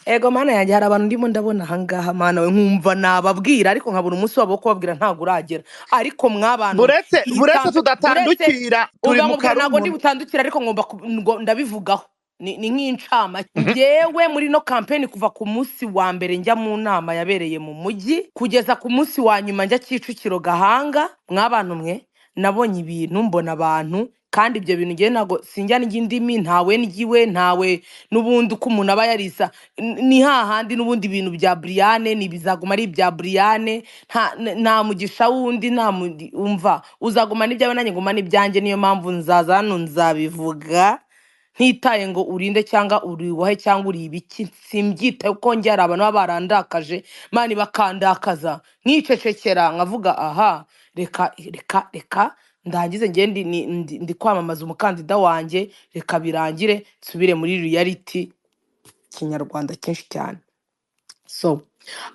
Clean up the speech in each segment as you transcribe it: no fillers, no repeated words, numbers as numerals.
Ego mana yanjye, hari abantu ndimo ndabona ahangaha mana we, nkumva nababwira ariko nkabura umunsi wabo wo kubabwira, ntabwo uragera. Ariko mwabantu Buretse iyi buretse kampe buretse tudatandukira, turi umva mu nkubwira, ntabwo ndi Karumuna. butandukira, ariko ngomba ndabivugaho ni nk'incamake. Njyewe muri no kampeni kuva ku munsi wa mbere njya mu nama yabereye mu mujyi kugeza ku munsi wa nyuma njya Kicukiro Gahanga, mwabantu mwe nabonye ibintu, mbona abantu, kandi ibyo bintu ngewe ntabwo sinjya ndya indimi, ntawe ndyiwe, ntawe n'ubundi uko umuntu aba yarisa ni hahandi n'ubundi ibintu bya Briane ni bizaguma ari ibya Briane, nta mugisha wundi, nta umva uzaguma n'ibyawe nanjye nguma n'ibyanjye. Niyo mpamvu nzaza hano nzabivuga ntitaye ngo urinde cyangwa uriwahe cyangwa uri ibiki, simbyitaye kuko njye hari abantu baba barandakaje mani bakandakaza nkicecekera nkavuga aha reka reka reka ndangize njye ndi kwamamaza umukandida wanjye, reka birangire nsubire muri reality. Kinyarwanda cyinshi cyane. So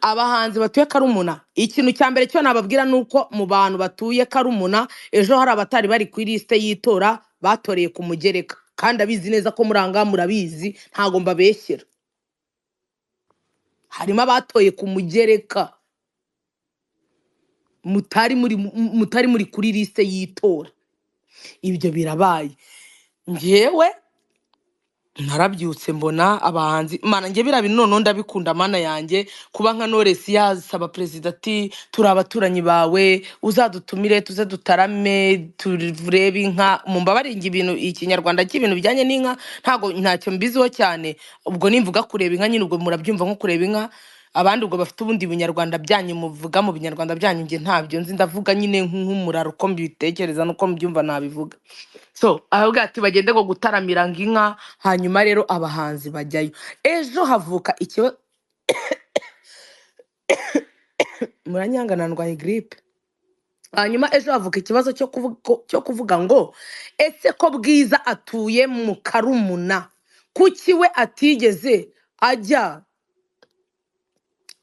abahanzi batuye Karumuna, ikintu cya mbere cyo nababwira ni uko mu bantu batuye Karumuna ejo hari abatari bari ku ilisite y'itora batoreye ku mugereka, kandi abizi neza ko muranga murabizi, ntago mbabeshyera. Harimo abatoye ku mugereka mutari muri kuri lisite y'itora. Ibyo birabaye. Njyewe narabyutse mbona abahanzi mana njye biriya bintu noneho ndabikunda mana yanjye, kuba nka Knowless yasaba perezida ati turi abaturanyi bawe uzadutumire tuze dutarame turebe inka. Mumbabarire ibintu ikinyarwanda cy'ibintu bijyanye n'inka ntago ntacyo mbiziho cyane, ubwo nimvuga kureba inka nyine ubwo murabyumva nko kureba inka, abandi ubwo bafite ubundi bunyarwanda byanyu muvuga mu binyarwanda byanyu, njye ntabyo nzi, ndavuga nyine nk'umuraro uko mbitekereza n'uko mbyumva nabivuga. So aravuga ati bagende ngo gutaramira ngo inka, hanyuma rero abahanzi bajyayo. Ejo havuka ikibazo, muranyangana ndwaye grippe. Hanyuma ejo havuka ikibazo cyo kuvuga ngo ese ko Bwiza atuye mu Karumuna, kuki we atigeze ajya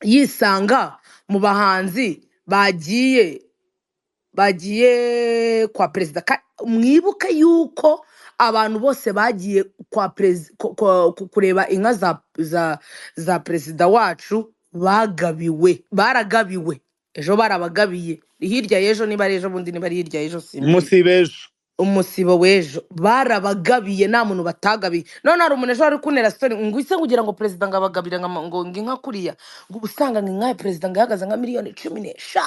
yisanga mu bahanzi bagiye kwa perezida? Mwibuke yuko abantu bose bagiye kwa kureba inka za perezida wacu bagabiwe, baragabiwe ejo, barabagabiye hirya y'ejo, niba ari ejo bundi, niba ari hirya y'ejo simbizi, Umusibejo umusibo w'ejo barabagabiye, nta muntu batagabiye. None hari umuntu ejo wari kuntera story ngo ise kugira ngo perezida ngo abagabire ngo inka kuriya, ngo uba usanga ngo inka ya perezida ngo ihagaze nka miliyoni 15.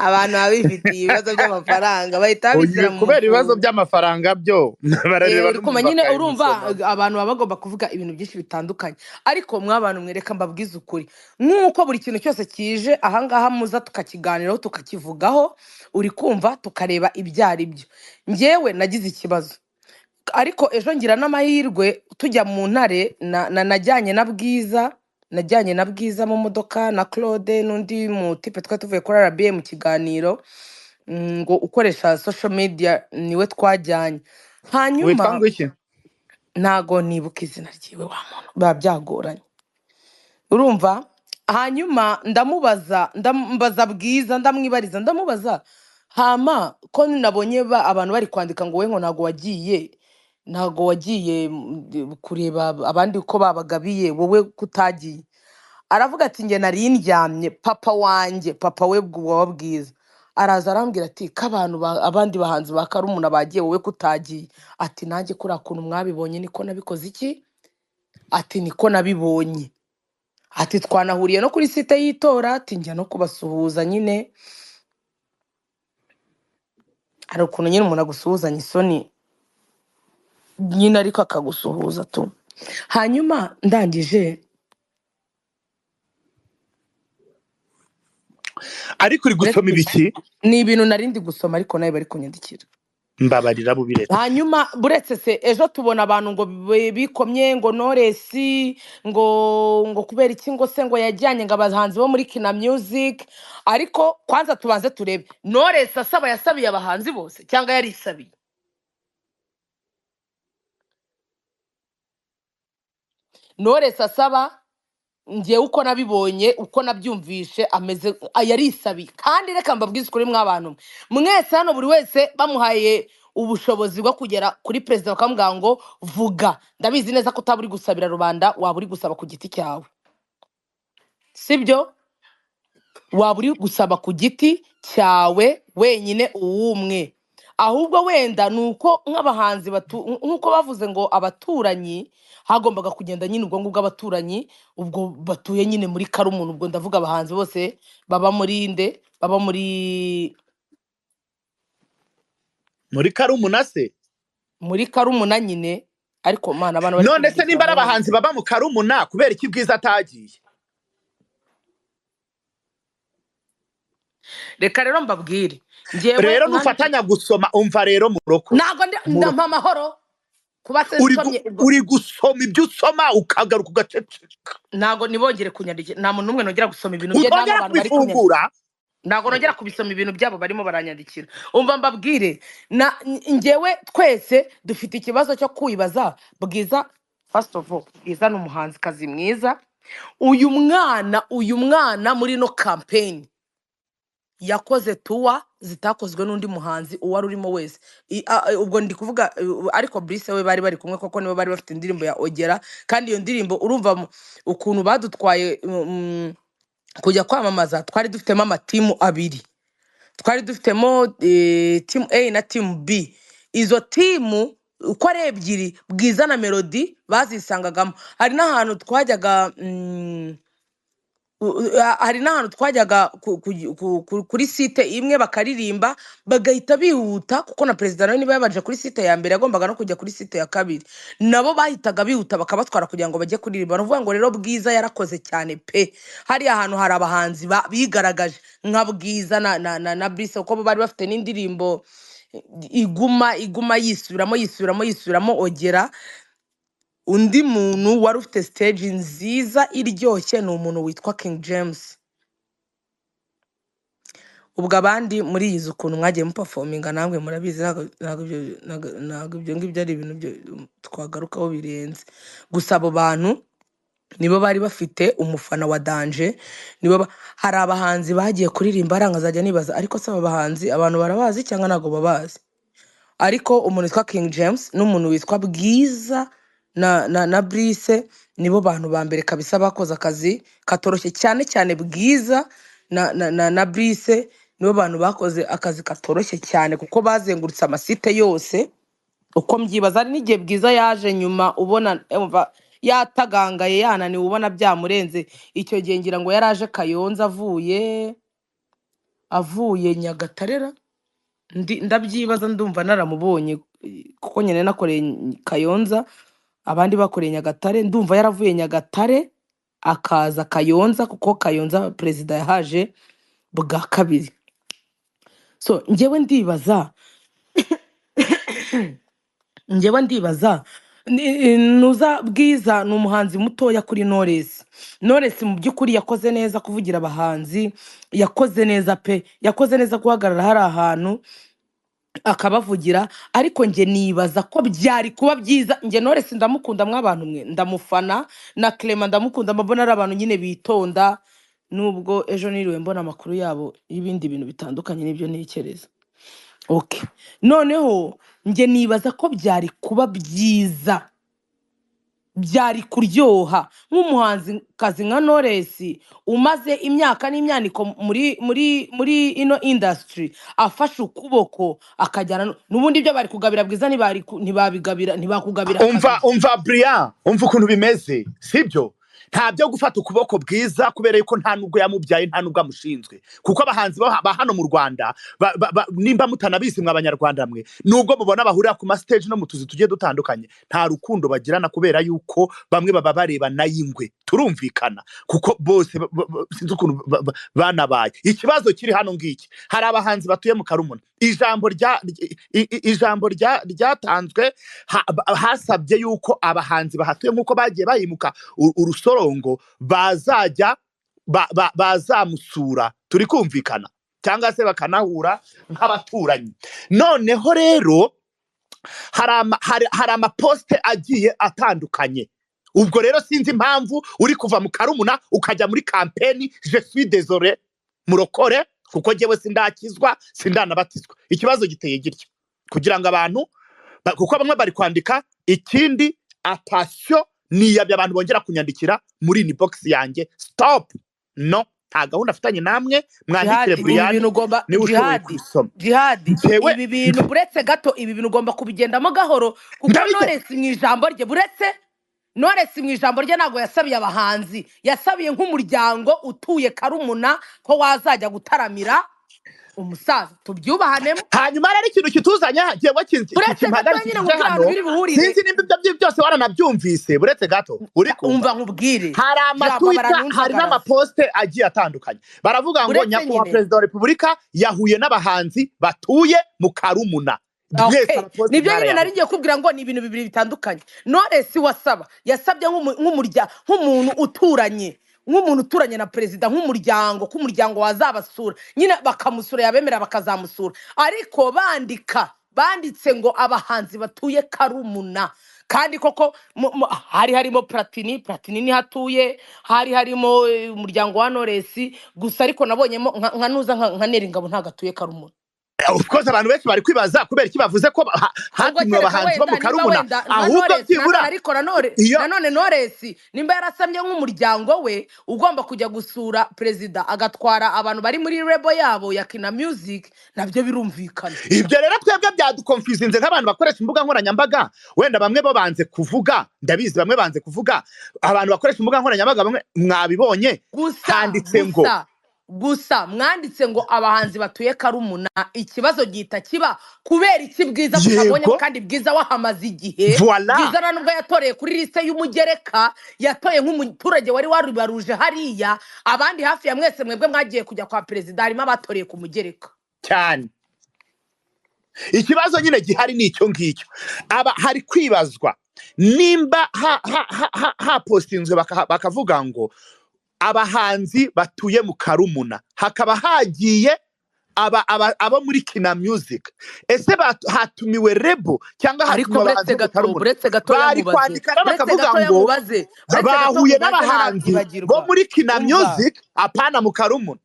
Abantu baba bifitiye ibibazo by'amafaranga bahita babishyira mu kubera ibibazo mufungo. by'amafaranga byo barareba Uri kumva nyine, urumva bakayimusoma. abantu baba bagomba kuvuga ibintu byinshi bitandukanye, ariko mwabantu mwereka mbabwize ukuri, nk'uko buri kintu cyose kije ahangaha muza tukakiganiraho tukakivugaho, uri kumva tukareba ibyo ari byo. Njyewe nagize ikibazo, ariko ejo ngira n'amahirwe tujya mu ntare najyanye na Bwiza, najyanye na Bwiza mu modoka na Claude n'undi mutipe twari tuvuye kuri RBA mu kiganiro, ngo ukoresha social media niwe twajyanye. Hanyuma witwa ngo iki? Ntago nibuka izina ryiwe wa muntu, biba byagoranye urumva. Hanyuma ndamubaza, ndambaza Bwiza, ndamwibariza, ndamubaza hama ko nabonye abantu bari kwandika ngo we ngo ntago wagiye, ntago wagiye kureba abandi uko babagabiye, wowe kutagiye. Aravuga ati njye nari ndyamye, papa wanjye, papa we wa Bwiza araza arambwira ati ko abantu abandi bahanzi ba Karumuna bagiye, wowe kutagiye. Ati nanjye kuriya kuntu mwabibonye niko nabikoze iki, ati niko nabibonye, ati twanahuriye no kuri site y'itora, ati njya no kubasuhuza nyine. Hari ukuntu nyine umuntu agusuhuzanya isoni nyine ariko akagusuhuza tu. Hanyuma ndangije Ariko uri gusoma ibiki? Ni ibintu nari ndi gusoma ariko nawe bari kunyandikira. Mbabarira bubiretse. Hanyuma buretse se ejo tubona abantu ngo bikomye ngo Knowless ngo kubera iki ngo se ngo yajyanye ngo abahanzi bo muri Kina Music, ariko kwanza tubanze turebe Knowless asaba yasabiye abahanzi bose cyangwa yarisabiye. Knowless asaba njyewe uko nabibonye uko nabyumvishe ameze yarisabiye. Kandi reka mbabwize ukuri mwabantu mwese hano, buri wese bamuhaye ubushobozi bwo kugera kuri perezida bakamubwira ngo vuga. Ndabizi neza ko utaba uri gusabira rubanda, waba uri gusaba ku giti cyawe, sibyo? Waba uri gusaba ku giti cyawe wenyine uwumwe. Ahubwo wenda ni uko nk'abahanzi nk'uko bavuze ngo abaturanyi hagombaga kugenda nyine, ubwo ngubwo abaturanyi ubwo batuye nyine muri Karumuna, ubwo ndavuga abahanzi bose baba muri nde, baba muri Muri Karumuna se? Muri Karumuna nyine. Ariko mana, abantu bari None se kunyandikira nimba ari muri abahanzi baba mu Karumuna, kubera iki Bwiza atagiye? Reka rero mbabwire njyewe Rero nka nufatanya gusoma, umva rero muroko ntabwo ndampa amahoro kuba se uri nsomye ubwo uri gusoma ibyo usoma ukagaruka ugaceceka. Ntabwo nibongere kunyandikira, nta muntu n'umwe nongera gusoma ibintu bye n'abo Utongera bantu bari kunyandikira. kubifungura. Ntabwo nongera kubisoma ibintu byabo barimo baranyandikira. Umva mbabwire, na njyewe twese dufite ikibazo cyo kwibaza Bwiza. First of all, Bwiza ni umuhanzikazi mwiza. Uyu mwana muri ino campaign yakoze tuwa zitakozwe n'undi muhanzi uwo ari urimo wese. Ubwo ndi kuvuga ariko Brice we bari bari kumwe, koko nibo bari bafite indirimbo ya Ogera. Kandi iyo ndirimbo urumva ukuntu badutwaye kujya kwamamaza, twari dufitemo amatimu abiri, twari dufitemo timu A na timu B. Izo timu uko ari ebyiri, Bwiza na Melody bazisangagamo. Hari n'ahantu twajyaga kuri site imwe bakaririmba bagahita bihuta, kuko na perezida nawe niba yabanje kuri site ya mbere yagombaga no kujya kuri site ya kabiri, nabo bahitaga bihuta bakabatwara kugira ngo bajye kuririmba. Ni ukuvuga ngo rero Bwiza yarakoze cyane pe. Hariya hantu hari abahanzi bigaragaje nka Bwiza na Brise, kuko bo bari bafite n'indirimbo iguma yisubiramo yisubiramo yisubiramo, Ogera. Undi muntu wari ufite stage nziza iryoshye ni umuntu witwa King James. Ubwo abandi muriyizi ukuntu mwagiye muperforminga, namwe murabizi, ntabwo ibyo ngibyo ari ibintu twagarukaho birenze. Gusa abo bantu nibo bari bafite umufana wa danje, nibo hari abahanzi bagiye kuririmba arangazajya nibaza, ariko se aba bahanzi abantu barabazi cyangwa ntabwo babazi? Ariko umuntu witwa King James n'umuntu witwa Bwiza na Brice nibo bantu ba mbere kabisa bakoze akazi katoroshye. Cyane cyane Bwiza na Brice nibo bantu bakoze akazi katoroshye cyane, kuko bazengurutse amasite yose. Uko mbyibaza, hari n'igihe Bwiza yaje nyuma ubona umva yatagangaye, yananiwe, ubona byamurenze. Icyo gihe ngira ngo yaraje Kayonza avuye Nyagatare. Ndabyibaza, ndumva naramubonye kuko nyine nakoreye Kayonza, abandi bakoreye Nyagatare. Ndumva yaravuye Nyagatare akaza Kayonza, kuko Kayonza perezida yahaje bwa kabiri. So njyewe ndibaza nuza Bwiza ni umuhanzi mutoya kuri Knowless. Knowless mu by'ukuri yakoze neza kuvugira abahanzi, yakoze neza pe, yakoze neza guhagarara hari ahantu akabavugira. Ariko njye nibaza ko byari kuba byiza. Njye Knowless ndamukunda mw'abantu mwe, ndamufana, na Clement ndamukunda, mbona ari abantu nyine bitonda, nubwo ejo niriwe mbona amakuru yabo y'ibindi bintu bitandukanye n'ibyo ntekereza. Okay, noneho njye nibaza ko byari kuba byiza, byari kuryoha nk'umuhanzikazi nka Knowless umaze imyaka n'imyaniko muri ino industry afashe ukuboko akajyana n'ubundi ibyo bari kugabira Bwiza ntibabigabira, ntibakugabira Umva. kabiri. Umva Brian, umva ukuntu bimeze, sibyo? Nta byo gufata ukuboko Bwiza, kubera yuko nta nubwo yamubyaye, nta nubwo amushinzwe, kuko abahanzi ba hano mu Rwanda nimba mutanabizi mwe abanyarwanda mwe, nubwo mubona bahurira ku ma stage no mu tuzi tugiye dutandukanye, nta rukundo bagirana, kubera yuko bamwe baba bareba nayingwe. Turumvikana? Kuko bose sinzi ukuntu banabaye. Ikibazo kiri hano ngiki: hari abahanzi batuye mu Karumuna. Ijambo ryatanzwe hasabye yuko abahanzi bahatuye, nk'uko bagiye bayimuka urusorongo, bazajya bazamusura. Turi kumvikana? Cyangwa se bakanahura nk'abaturanyi. Noneho rero hari amaposite agiye atandukanye. Ubwo rero sinzi impamvu uri kuva mu Karumuna ukajya muri campaign. Je suis désolé murokore, kuko njyewe sindakizwa, sindanabatizwa. Ikibazo giteye gitya. Kugira ngo abantu kuko bamwe bari kwandika ikindi. Atasiyo, niyabye abantu bongera kunyandikira muri inbox yanjye. Stop, no, nta gahunda afitanye namwe. Mwandikire Jihadi, ibi Brian bintu ugomba niba ushoboye Jihadi, kubisoma. Jihadi, Njyewe ibi bintu, buretse gato, ibi bintu ugomba kubigendamo gahoro, kuko ndabijya Knowless mu ijambo rye, buretse Knowless mu ijambo rye, ntabwo yasabiye abahanzi, yasabiye nk'umuryango utuye Karumuna ko wazajya gutaramira umusaza. Tubyubahanemo. Hanyuma rero ikintu kituzanye, njyewe Buretse gato kimpagarikije nyine nkubwire ahantu hano, biri buhurire. Sinzi nimba ibyo byose waranabyumvise. Buretse gato, uri kumva? Umva nkubwire. Hari Jambo amatwita, hari baranunjagaraza. n'amaposte agiye atandukanye, baravuga ngo Buretse nyakubahwa nyine. perezida wa repubulika yahuye n'abahanzi batuye mu Karumuna. Mwese Okay. amaposte Nibyo nyine nari mwarayahuye. ngiye kubwira ngo ni ibintu bibiri bitandukanye. Knowless wasaba, yasabye nk'umuntu uturanye, nk'umuntu uturanye na perezida, nk'umuryango, ko umuryango wazabasura nyine, bakamusura, yabemera bakazamusura. Ariko bandika, banditse ngo abahanzi batuye Karumuna, kandi koko hari harimo Platini. Platini niho atuye. Hari harimo umuryango wa Knowless gusa, ariko nabonyemo nka nuza nka Neri Ngabo ntabwo atuye Karumuna. Of course, abantu benshi bari kwibaza kubera iki bavuze ko Ahubwo hatumiwe kereka abahanzi bo wenda mu nimba Karumuna, wenda nka ahubwo Knowless byibura nanone, ariko nanone iyo nanone Knowless nimba yarasamye nk'umuryango we ugomba kujya gusura perezida, agatwara abantu bari muri label yabo ya Kina Music, nabyo birumvikana. Ibyo rero twebwe byadukonfuzinze nk'abantu bakoresha imbuga nkoranyambaga. Wenda bamwe bo banze kuvuga, ndabizi, bamwe banze kuvuga. Abantu bakoresha imbuga nkoranyambaga bamwe mwabibonye, Gusa handitse ngo gusa mwanditse ngo abahanzi batuye Karumuna. Ikibazo gihita kiba kubera iki Bwiza tutabonyemo? Yego. Kandi Bwiza wahamaze igihe. Voila. Bwiza nta nubwo yatoreye kuri liste y'umugereka, yatoye nk'umuturage wari warubaruje hariya. Abandi hafi ya mwese mwebwe mwagiye kujya kwa perezida, harimo abatoreye ku mugereka. Cyane. Ikibazo nyine gihari ni icyo ngicyo. Aba hari kwibazwa nimba hapostinzwe bakavuga ngo abahanzi batuye mu Karumuna, hakaba hagiye abo muri Kina Music. Ese hatumiwe label cyangwa Ariko hatumiwe buretse abahanzi bo mu gato, Karumuna? buretse gatoya Bari nkubaze, kwandika rero buretse bakavuga gatoya ngo nkubaze, buretse gato bahuye nkubaze n'abahanzi bo ntarabyibagirwa. muri Kina Umva, Music, apana mu Karumuna.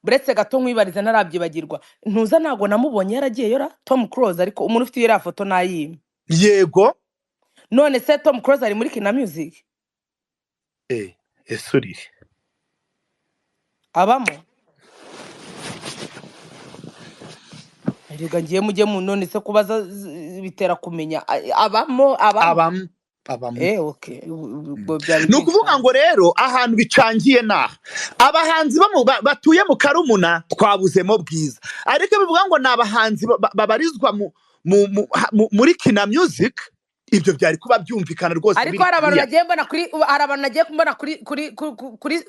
Buretse gato nkwibariza ntarabyibagirwa. Ntuza, ntabwo namubonye yaragiye yora Tom Close, ariko umuntu ufite iriya foto nayimwe. Yego. None se Tom Close ari muri Kina Music? Ese urire? Abamo. Erega ngiye mujye mu none se kubaza bitera kumenya. Abamo, abamo. Abamo, abamo. Okay, ubwo byari Ni ukuvuga byinshi. ngo rero ahantu bicangiye naha abahanzi bo batuye mu Karumuna twabuzemo Bwiza, ariko bivuga ngo ni abahanzi babarizwa muri Kina Music, ibyo byari kuba byumvikana rwose. Ariko Biri hari abantu clear. nagiye mbona kuri, hari abantu nagiye mbona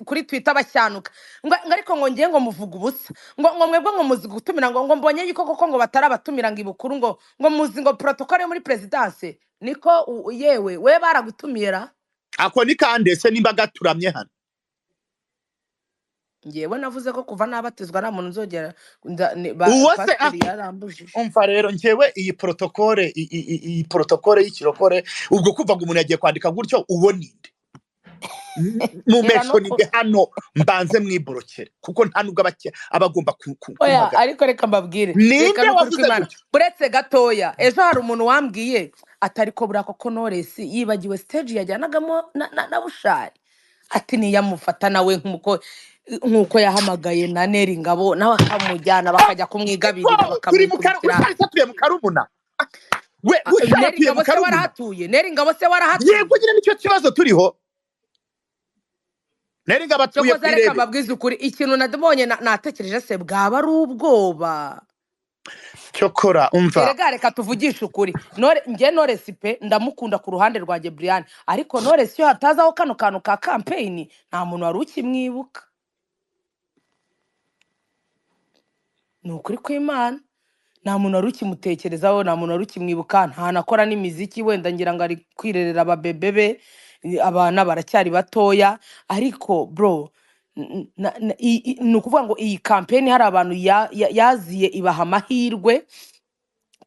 kuri Twitter bashyanuka ngo ariko ngo ngiye ngo muvuga ubusa, ngo mwebwe ngo muzi gutumira, ngo mbonye yuko koko ngo batarabatumira, ngo ibukuru ngo muzi ngo protocole yo muri presidence niko yewe we baragutumira. Ako ni kandese nimba gaturamye hano. Ngewe navuze ko kuva nabatizwa nta muntu nzongera Uwo se pasiteri yarambujije. Umva rero, njyewe iyi protocole iyi protocole y'ikirokore, ubwo kuva ngo umuntu yagiye kwandika gutyo, uwo ninde? Era Mumesho no ninde hano? Mbanze mwiborokere, kuko nta nubwo aba agomba Oya, kumpagara. ariko reka mbabwire, Ninde reka n'ukuri wavuze kw'Imana, gutyo? Buretse gatoya, ejo hari umuntu wambwiye atari ko buriya koko Knowless yibagiwe stage yajyanagamo na Bushari, ati niyamufata nawe nk'uko yahamagaye na Neri Ngabo, nawe akamujyana bakajya kumwigabirira, Ariko turi mu bakamwikubitira. Bushari se atuye mu Karumuna we? Bushari Neri atuye mu Ngabo se Karumuna? warahatuye? Neri Ngabo se warahatuye? Yego nyine, nicyo kibazo turiho. Neri Ngabo atuye Cyokoza ku reka irebe. mbabwize ukuri, ikintu nabonye natekereje se bwaba ari ubwoba? Cyokora umva. Erega reka tuvugishe ukuri. Nge Knowless pe ndamukunda ku ruhande rwanjye Brian, ariko Knowless iyo hatazaho kano kantu ka campaign nta muntu wari ukimwibuka. Ni ukuri kw'Imana, nta muntu wari ukimutekerezaho, nta muntu wari ukimwibuka, ntanakora n'imiziki. Wenda ngira ngo ari kwirerera ababebe be, abana baracyari batoya. Ariko bro, ni ukuvuga ngo iyi campaign hari abantu yaziye ibaha amahirwe,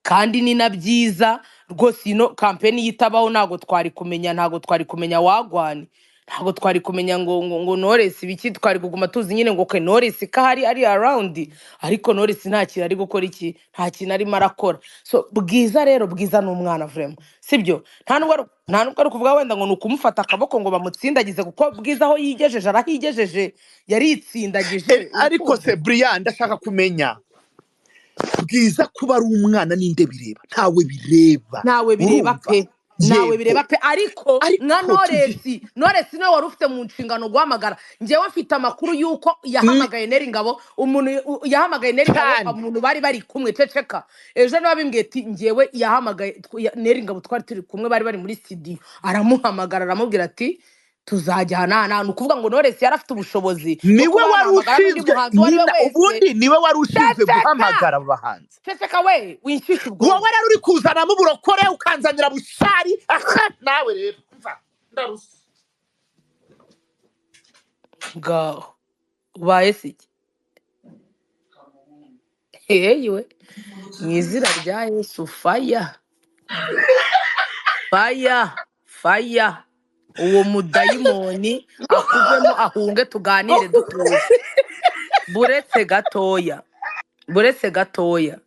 kandi ni na byiza rwose. Ino campaign yitabaho ntabwo twari kumenya, ntabwo twari kumenya wagwane. Ntabwo twari kumenya ngo Knowless ibiki, twari kuguma tuzi nyine ngo ke Knowless ko ahari ari around, ariko Knowless nta kintu ari gukora iki, nta kintu arimo arakora. So Bwiza rero, Bwiza ni umwana vraiment, sibyo? Nta nubwo ari ukuvuga wenda ngo ni ukumufata akaboko ngo bamutsindagize, kuko Bwiza aho yigejeje arahigejeje, yaritsindagije. Ariko Urukundo. Se Brian, ndashaka kumenya, Bwiza kuba ari umwana ninde bireba? Ntawe bireba. Ntawe bireba. Urumva? Pe, ntawe Yego. bireba pe, ariko nka Ariko tugi Knowless niwe wari ufite mu nshingano guhamagara. Njyewe mfite amakuru y'uko yahamagaye Neri Ngabo, umuntu yahamagaye Neri Ngabo, Cyane. umuntu bari kumwe. Ceceka, ejo niba bimbwiye ati njyewe yahamagaye Neri Ngabo twari turi kumwe, bari muri studio, aramuhamagara aramubwira ati tuzajya aha n'aha. Ni ukuvuga ngo Knowless yari afite ubushobozi bwo Niwe kuba wari yanahamagara n'undi ushinzwe muhanzi uwo ari we nyina wese. Ubundi niwe wari ushinzwe Ceceka. guhamagara abo bahanzi. Ceceka we, winshyushya ubwonko. Wowe rero uri kuzanamo uburokore ukanzanira Bushari. Aha nawe rero mva ndarusa. Ngaho ubaye se iki? Yewe, mu izina rya Yesu, faya faya faya, uwo mudayimoni akuvemo ahunge, tuganire dutuje. Buretse gatoya, buretse gatoya,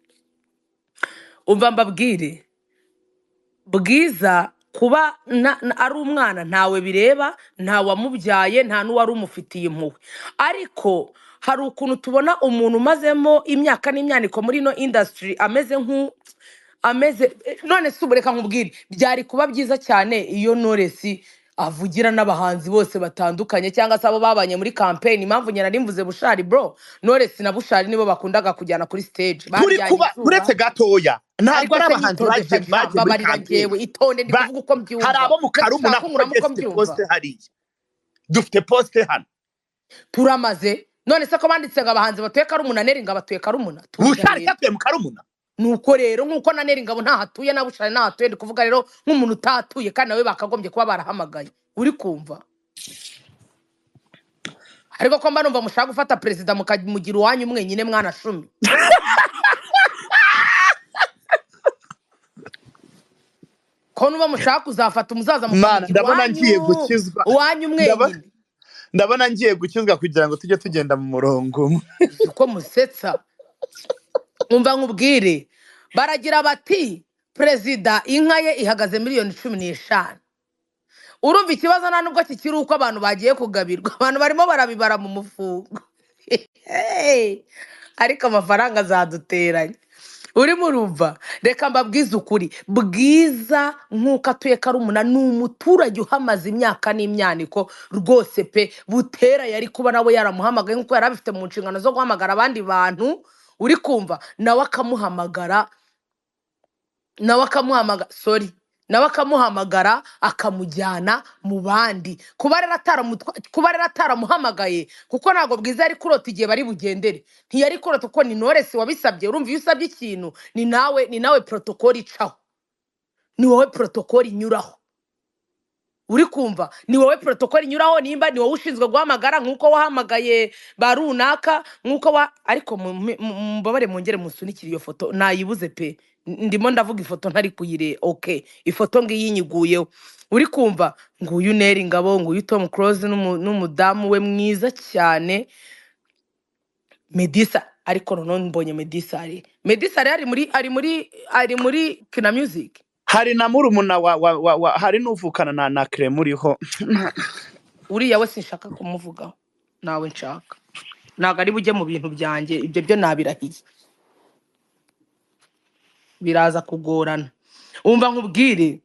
umva mbabwire. Bwiza kuba ari umwana ntawe bireba, nta wamubyaye, nta n'uwari umufitiye impuhwe, ariko hari ukuntu tubona umuntu umazemo imyaka n'imyaniko muri ino industry ameze nk'u ameze none se ubu reka nkubwire, byari kuba byiza cyane iyo Knowless avugira n'abahanzi bose batandukanye cyangwa se abo babanye muri campaign. Impamvu nyina nimvuze Bushari, bro, Knowless na Bushari nibo bakundaga kujyana kuri stage, Turi baryanye kuba izuba. Uretse gatoya, ntabwo Ariko ari se abahanzi nyitonde, bagiye Shadfa, bagiye muri mbabarira. campaign. Njyewe itonde, ndi kuvuga uko Hari mbyumva. abo mu Ndetse Karumuna, ushaka kuko kunkuramo njye uko mfite mbyumva. poste hariya, dufite poste hano. Turamaze. None se ko banditse ngo abahanzi batuye Karumuna, Neri ngo abatuye Karumuna, tuza Bushari rero. cyatuye mu Karumuna. Nuko rero nkuko na Neri Ngabo ntahatuye na Bushari ntahatuye, ndi kuvuga rero nk'umuntu utahatuye kandi nawe bakagombye kuba barahamagaye, uri kumva? Ariko ko mba numva mushaka gufata perezida mukamugira uwanyu mwenyine, mwana shumi, ko nuba mushaka kuzafata umuzaza Mana, mukamugira ndabona ngiye uwanyu gukizwa. uwanyu mwenyine. Ndabona ngiye gukizwa kugira ngo tujye tugenda mu murongo umwe. Uzi ko musetsa? Umva nkubwire, baragira bati perezida inka ye ihagaze miliyoni 15. Urumva ikibazo nta nubwo kikiri uko abantu bagiye kugabirwa, abantu barimo barabibara mu mufungo. Hey! Ariko amafaranga azaduteranya, urimo urumva? Reka mbabwize ukuri, Bwiza nk'uko atuye Karumuna ni umuturage uhamaze imyaka n'imyaniko rwose pe. Butera yari kuba nawe yaramuhamagaye nk'uko yari abifite mu nshingano zo guhamagara abandi bantu, uri kumva? Nawe akamuhamagara, nawe akamuhamagara, sorry, nawe akamuhamagara akamujyana mu bandi. Kuba rero ataramuhamagaye, kuko ntabwo Bwiza yari kurota igihe bari bugendere, ntiyari kurota, kuko ni Knowless wabisabye. Urumva, iyo usabye ikintu ni nawe protocol icaho, ni wowe protocol inyuraho, uri kumva? Ni wowe protocol inyuraho, nimba ni wowe ushinzwe guhamagara nk'uko wahamagaye ba runaka, nk'uko wa ariko mubabare mwongere musunikire iyo foto, nayibuze pe. Ndimo ndavuga ifoto ntari kuyire. Okay, ifoto ngiyi nyiguyeho, uri kumva? Nguyu Neri Ngabo, nguyu Tom Close n'umudamu we mwiza cyane Medisa. Ariko noneho mbonye Medisa, ari Medisa ari ari muri Kina Music. Hari na murumuna wa hari n'uvukana na Clem uriho. Uriya we sinshaka kumuvugaho, nawe nshaka ntabwo ari bujye mu bintu byanjye, ibyo byo nabirahiye, biraza kugorana. Umva nkubwire,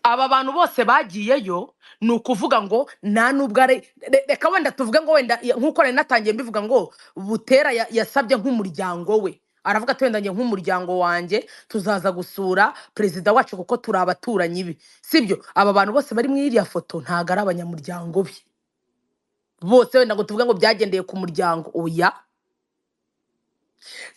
aba bantu bose bagiyeyo ni ukuvuga ngo nta nubwo ari reka wenda tuvuge ngo wenda nk'uko nari natangiye mbivuga ngo Butera yasabye nk'umuryango we, aravuga ati wenda njye nk'umuryango wanjye tuzaza gusura perezida wacu kuko turi abaturanyi be, sibyo? Aba bantu bose bari muri iriya foto ntabwo ari abanyamuryango be bose, wenda ngo tuvuge ngo byagendeye ku muryango, oya.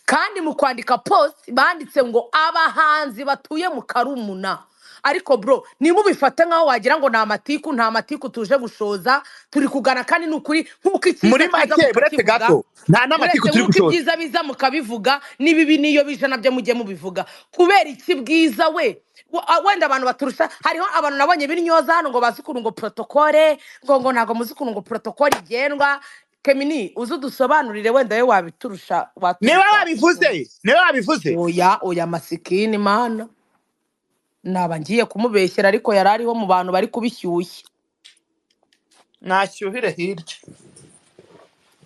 Kandi mu kwandika post banditse ngo abahanzi batuye mu Karumuna. Ariko bro, nimubifate nk'aho wagira ngo ni amatiku. Nta matiku tuje gushoza, turi kugana kandi ni ukuri nk'uko icyiza Muri kiza make, buretse mukakivuga, gato, nta n'amatiku uretse turi nk'uko gushoza. ibyiza biza mukabivuga, n'ibibi niyo bije nabyo mujye mubivuga. Kubera iki Bwiza we wenda abantu baturusha, hariho abantu nabonye b'intyoza hano ngo bazi ukuntu ngo protokole, ngo ntabwo muzi ukuntu ngo protokole igendwa. Kemini, uze udusobanurire, wenda we wabiturusha, Niba waturusha wabivuze, ukuntu. niba wabivuze. Oya oya, masikini mana, naba ngiye kumubeshyera, ariko yari ariho mu bantu bari kubishyushya. Nashyuhire hirya.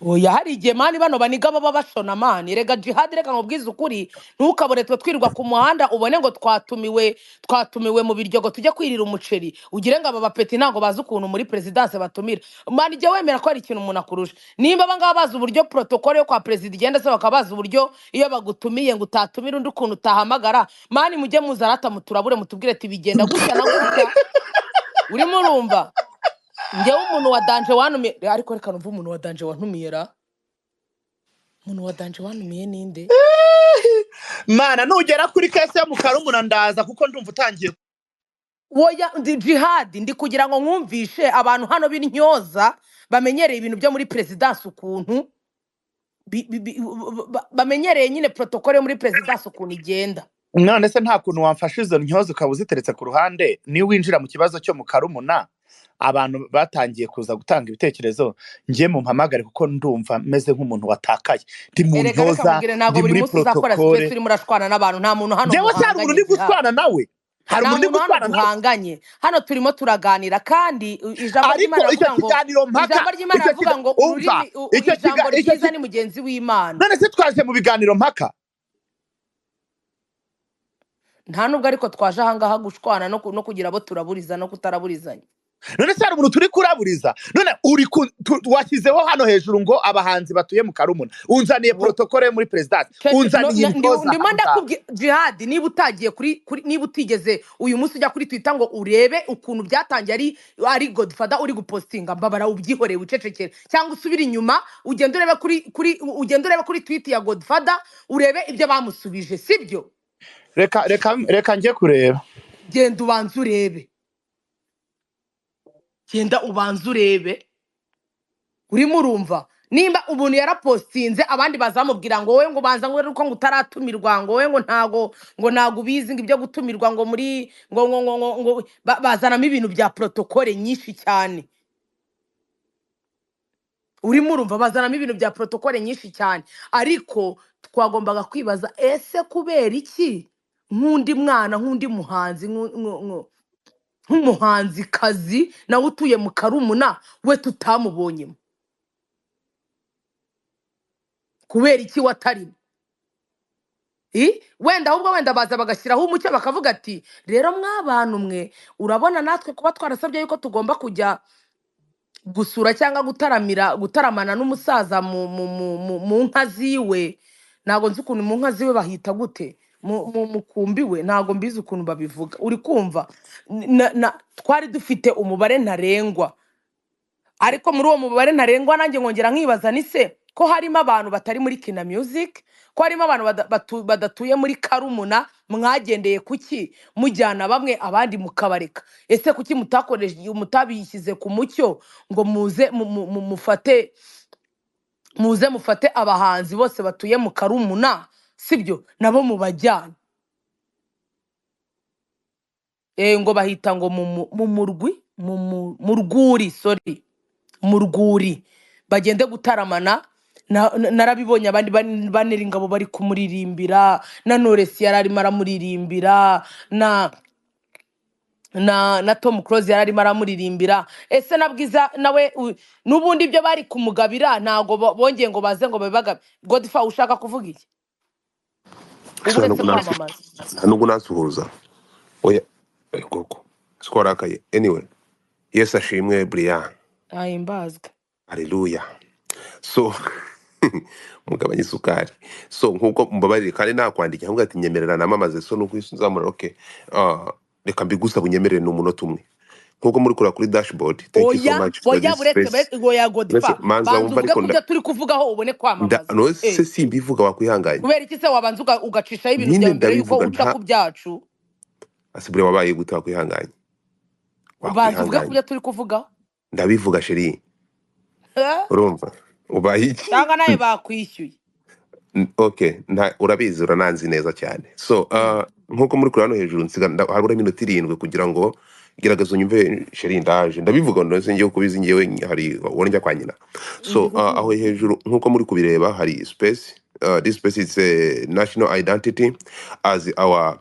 Oya, hari igihe man bano baniga baba bashona man. Rega Jihad, reka nkubwize ukuri, ntukabone twe twirirwa ku muhanda ubone ngo twatumiwe mu biryogo tujye kwirira umuceri, ugire ngo aba bapeti ntabwo bazi ukuntu muri perezidanse batumira. Man, jya wemera ko hari ikintu umuntu akurusha. Nimba aba ngaba bazi uburyo protokole yo kwa perezida igenda, se bakaba bazi uburyo iyo bagutumiye ngo utatumira undi ukuntu utahamagara, man mujye muza rata muturabure, mutubwire ati bigenda gutya na gutya. Urimo urumva? Njyewe umuntu wa danger wantumiye, ariko reka numve umuntu wa danger wantumiye ra. Umuntu wa danger wantumiye ninde? Mana, nugera kuri case yo mu Karumuna ndaza, kuko ndumva utangiye. Woya, ndi Jihad, ndi kugira ngo nkumvishe abantu hano b'intyoza bamenyereye ibintu byo muri perezidansi ukuntu bamenyereye nyine protokole yo muri perezidansi ukuntu igenda. None se nta kuntu wamfasha izo ntyoza ukaba uziteretse ku ruhande, niyo winjira mu kibazo cyo mu Karumuna, abantu batangiye kuza gutanga ibitekerezo, njye mumpamagare, kuko ndumva meze nk'umuntu watakaye, ndi mu Erega reka ntyoza, nkubwire, ntabwo ndi buri muri munsi uzakora protokole. space urimo urashwana n'abantu. Nta muntu hano Njyewe se hari umuntu muhanganye, ndi Jihad. gushwana nawe? Hari Nta umuntu ndi muntu hano gushwana nawe? duhanganye, hano turimo turaganira. Kandi ijambo Ariko ry'Imana icyo riravuga ngo, kiganiro mpaka ijambo ry'Imana icyo riravuga ngo umva, ururimi icyo ijambo icyo ryiza ni mugenzi w'Imana. None se twaje mu biganiro mpaka? Nta nubwo ariko twaje ahangaha gushwana no kugira abo turaburiza no kutaraburizanya. None se hari umuntu turi kuraburiza? None uri washyizeho hano hejuru ngo abahanzi batuye mu Karumuna, unzaniye protokole yo muri perezidansi, unzaniye intyoza ndimo ahangaha. Ndakubwira Jihad, niba utagiye kuri niba utigeze uyu munsi ujya kuri Twitter ngo urebe ukuntu byatangiye, ari Godfather uri gupostinga, mbabara ubyihoreye wicecekere, cyangwa usubire inyuma ugende urebe kuri ugende urebe kuri tweet ya Godfather, urebe ibyo bamusubije, sibyo? Reka reka reka njye kureba. Genda ubanze urebe, genda ubanze urebe. Urimo urumva? Nimba umuntu yarapostinze, abandi bazamubwira ngo wowe ngo ubanza ngo uko ngo utaratumirwa, ngo wowe ngo ntago ubizi, ngo ibyo gutumirwa ngo muri ngo bazanamo ibintu bya protokole nyinshi cyane. Urimo urumva? Bazanamo ibintu bya protokole nyinshi cyane. Ariko twagombaga kwibaza, ese kubera iki nk'undi mwana, nk'undi muhanzi, nk'umuhanzikazi nawe utuye mu Karumuna we tutamubonyemo? Kubera iki watarimo? Wenda ahubwo wenda baza bagashyiraho umucyo, bakavuga ati rero mw'abantu mwe, urabona natwe kuba twarasabye yuko tugomba kujya gusura cyangwa gutaramira, gutaramana n'umusaza mu nka ziwe. Ntabwo nzi ukuntu mu nka ziwe bahita gute, mu mukumbi we, ntabwo mbizi ukuntu babivuga. Uri kumva? Twari dufite umubare ntarengwa, ariko muri uwo mubare ntarengwa nanjye nkongera nkibaza, ni se ko harimo abantu batari muri Kina Music, ko harimo abantu badatuye muri Karumuna, mwagendeye kuki mujyana bamwe abandi mukabareka? Ese kuki mutakoresheje, mutabishyize ku mucyo ngo muze mufate, muze mufate abahanzi bose batuye mu Karumuna, sibyo, nabo mubajyana? Ngo bahita ngo mu murwi, mu rwuri, sorry, mu rwuri, bagende gutaramana. Narabibonye abandi banera ingabo bari kumuririmbira, na Knowless yari arimo aramuririmbira, na Tom Close yari arimo aramuririmbira. Ese na Bwiza nawe n'ubundi ibyo bari kumugabira ntabwo bongeye ngo baze ngo babibagabe? Godfa, ushaka kuvuga iki? Nta Ubu uretse nubwo kwamamaza. Nta nubwo nasuhuza. Oya, koko siko warakaye. Anyway, Yesu ashimwe, Brian. Ahimbazwe. Haleluya. So mugabanye isukari. So nkuko mbabarire kandi nakwandikira nkuko ati nyemerera namamaze, so nuko isi nzamura. Okay, reka mbigusaba unyemerere ni umunota umwe nkuko muri kureba kuri dashboard. Thank you so Oya, much for oya, this buretse space. oya, Uretse Godfa, manza banza wumva uvuge ariko ku byo turi kuvugaho ubone kwamamaza. No se simbivuga, wakwihanganye. Kubera iki se wabanza ugacishaho ibintu Nyine byawe mbere yuko ndabivuga uca nta ku byacu? Ase buriya wabaye gute? Wakwihanganye, Ubanza uvuge ku wakwihanganye. byo turi kuvugaho. Ndabivuga chérie. Eh? Urumva ubaye iki? Cyangwa nawe bakwishyuye? Okay, urabizi, urananzi neza cyane. So nkuko muri kure hano hejuru nsiga habura iminota 7 kugira ngo gerageza unyumve chérie, ndaje ndabivuga, ndetse ngiye kubizi ngewe hari uwo njya kwa nyina. So Ndi aho kukumva. hejuru nkuko muri kubireba hari space. This space is a national identity as our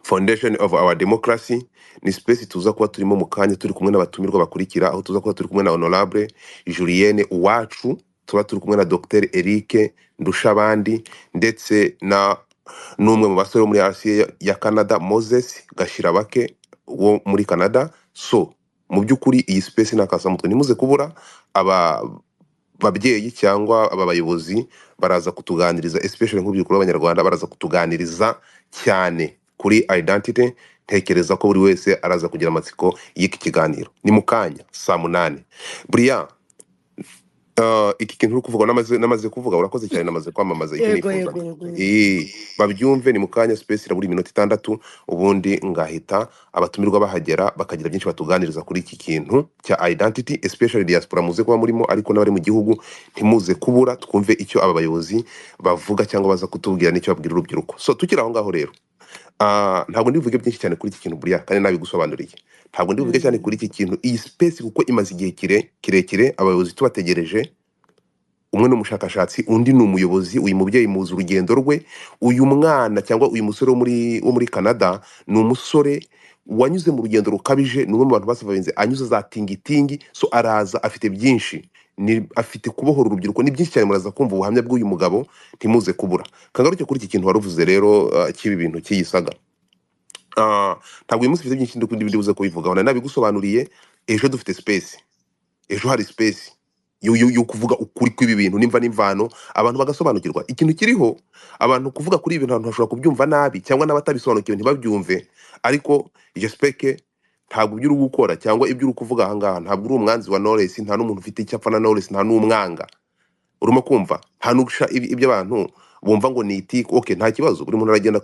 foundation of our democracy. Ni space tuza kuba turimo mu kanya, turi kumwe n'abatumirwa bakurikira, aho tuza kuba turi kumwe na Honorable Julienne Uwacu, tuba turi kumwe na Dr Eric Ndushabandi, ndetse na n'umwe mu basore bo muri RCA ya Canada, Moses Gashirabake wo muri Canada. So mu by'ukuri iyi space ni akasamutwe, ntimuze kubura. Aba babyeyi cyangwa aba bayobozi baraza kutuganiriza, especially nk'urubyiruko rw'Abanyarwanda, baraza kutuganiriza cyane kuri identity. Ntekereza ko buri wese araza kugira amatsiko y'iki kiganiro. Ni mu kanya saa 8. Buriya iki kintu uri kuvuga, namaze kuvuga, urakoze cyane, namaze kwamamaza icyo Yego. nifuzaga. Yego. Babyumve, ni mu kanya, space irabura iminota 6, ubundi ngahita abatumirwa bahagera bakagira byinshi batuganiriza kuri iki kintu cya identity, especially diaspora muze kuba murimo, ariko n'abari mu gihugu ntimuze kubura, twumve icyo aba bayobozi bavuga cyangwa baza kutubwira n'icyo babwira urubyiruko. So tukiri aho ngaho rero, ntabwo ndibuvuge byinshi cyane kuri iki kintu buriya, kandi nabigusobanuriye. Ntabwo ndibuvuge cyane kuri iki kintu, iyi space, kuko imaze igihe kirekire abayobozi tubategereje. Umwe ni umushakashatsi, undi ni umuyobozi. Uyu mubyeyi muzi urugendo rwe. Uyu mwana cyangwa uyu musore wo muri Canada ni umusore wanyuze mu rugendo rukabije, ni umwe mu bantu basurvivinze, anyuze za tingitingi. So araza afite byinshi, ni afite kubohora urubyiruko, ni byinshi cyane. Muraza kumva ubuhamya bw'uyu mugabo, ntimuze kubura. Kagaruke kuri iki kintu waruvuze rero, cy'ibi bintu cy'iyi saga. Ntabwo uyu munsi mfite byinshi ndi buze kubivugaho, nari nabigusobanuriye. Ejo dufite space, ejo hari space yo kuvuga ukuri kw'ibi bintu nimva n'imvano, abantu bagasobanukirwa ikintu kiriho. Abantu kuvuga kuri ibi bintu, abantu bashobora kubyumva nabi cyangwa n'abatabisobanukiwe ntibabyumve. Ariko j'espère ntabwo ibyo uri gukora cyangwa ibyo uri kuvuga ahangaha, ntabwo uri umwanzi wa Knowless, nta n'umuntu ufite icyo apfa na Knowless, nta n'umwanga urimo kumva, nta n'usha ibyo abantu bumva ngo ni itiku. Okay, nta kibazo, buri muntu aragenda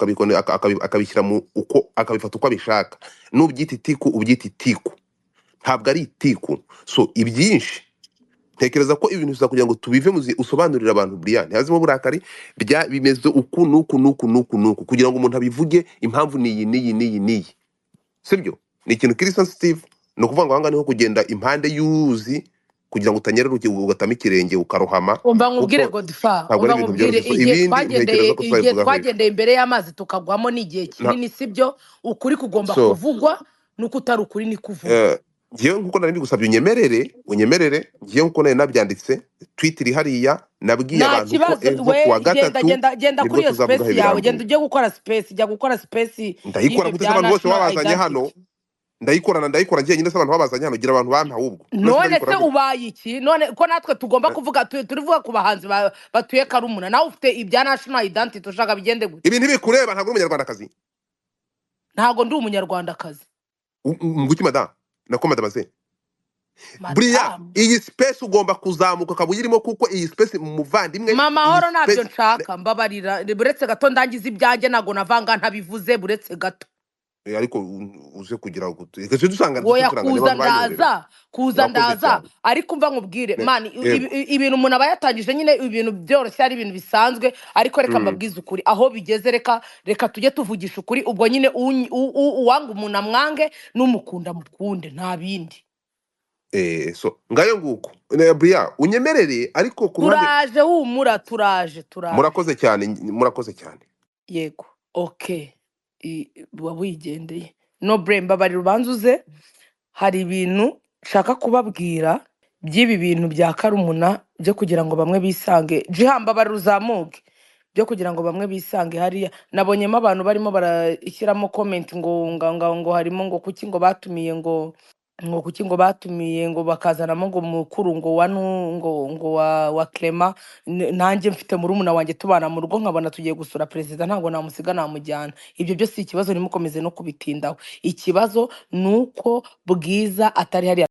akabishyira mu uko akabifata uko abishaka. Nubyita itiku, ubyita itiku, ntabwo ari itiku. So ibyinshi ntekereza ko ibintu biza kugira ngo tubive muzi, usobanurire abantu buriya ntihazimo uburakari, bya bimeze uku n'uku n'uku n'uku n'uku, kugira ngo umuntu abivuge impamvu ni iyi n'iyi n'iyi n'iyi, sibyo? Ni ikintu kiri sensitive. Ni ukuvuga ngo ahangaha niho kugenda impande y'uruzi kugira ngo utanyerera ugatama ikirenge ukarohama, Umva nkubwire, kuko Godfa, ntabwo ari umva ibintu nkubwire, byoroshye. So igihe ibindi twagendeye ntekereza ko igihe tuzabivugaho ejo. twagendeye imbere y'amazi tukagwamo ni igihe Na kinini, sibyo? Ukuri kugomba so kuvugwa, nuko utari ukuri ni kuvugwa. Njyewe nkuko nari mbigusabye, unyemerere, njyewe nkuko nari nabyanditse, tweet iri hariya, nabwiye Nta abantu ko kibazo. ejo We kuwa genda, gatatu genda, genda nibwo kuri iyo tuzavugaho space yawe, genda ibirambuye. ujye gukora space, jya gukora space Ndayikora y'ibyo gute se bya abantu bose national babazanye hano? identity. Ndayikora njyenyine se abantu babazanye hano? Gira abantu bampa ahubwo. None se None se ndabikora gute? ubaye iki none ko natwe tugomba kuvuga, turivuga ku bahanzi batuye Karumuna, nawe ufite ibya national identity, ushaka bigende gute? Ibi ntibikureba, ntabwo uri umunyarwandakazi. Ntabwo ndi umunyarwandakazi. Nguki madamu, nako madamaze buriya Madamu iyi space ugomba kuzamuka ukaba uyirimo, kuko iyi space, muvandimwe, mama iyi horo ntabyo space nshaka. Mbabarira, buretse gato ndangiza ibyanjye, ntabwo navanga ntabivuze, buretse gato. Ariko uze kugira ngo ese dusanga Woya turangane kuza abantu banyorera. Ndaza kuza Urakoze ndaza cyane. Ariko umva nkubwire, man, Yego. ibintu umuntu aba yatangije nyine, ibintu byoroshye, ari ibintu bisanzwe, ariko reka mbabwize ukuri aho bigeze. Reka tujye tuvugisha ukuri. Ubwo nyine uwanga umuntu amwange, n'umukunda mukunde, nta bindi. So ngayo nguko. Buriya unyemerere, ariko ku ruhande Turaje, humura, turaje, turaje. Murakoze cyane, murakoze cyane. Yego, okay. Uba wigendeye no bre, mbabarira ubanza uze, hari ibintu nshaka kubabwira by'ibi bintu bya Karumuna, byo kugira ngo bamwe bisange. Jiha, mbabarira uzamuke, byo kugira ngo bamwe bisange hariya. Nabonyemo abantu barimo barashyiramo comment ngo harimo ngo kuki ngo batumiye ngo kuki ngo batumiye ngo bakazanamo ngo mukuru ngo wa ngo wa Clement. Nanjye mfite murumuna wanjye tubana mu rugo, nkabona tugiye gusura perezida, ntabwo namusiga, namujyana. Ibyo byose si ikibazo, ntimukomeze no kubitindaho. Ikibazo ni uko Bwiza atari hariya.